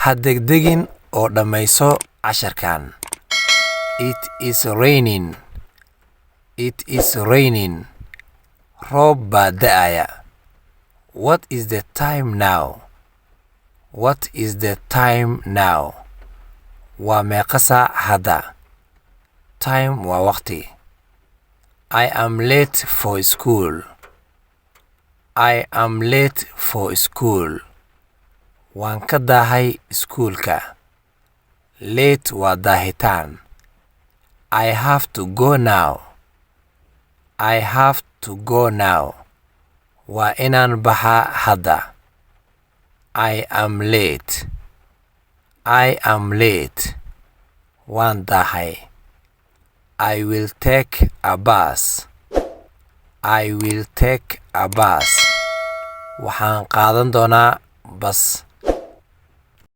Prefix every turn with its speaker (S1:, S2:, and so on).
S1: Ha degdegin oo dhammayso casharkan. It is raining. It is raining. Roob baa da'aya. What is the time now? What is the time now? Waa meeqa saac hadda? Time waa waqti. I am late for school. I am late for school. Waan ka daahay iskuulka. Late waa daahitaan. I have to go now. I have to go now. Waa inaan baxaa hadda. I am late. I am late. Waan daahay. I will take a bus. I will take a bus. Waxaan qaadan doonaa bas.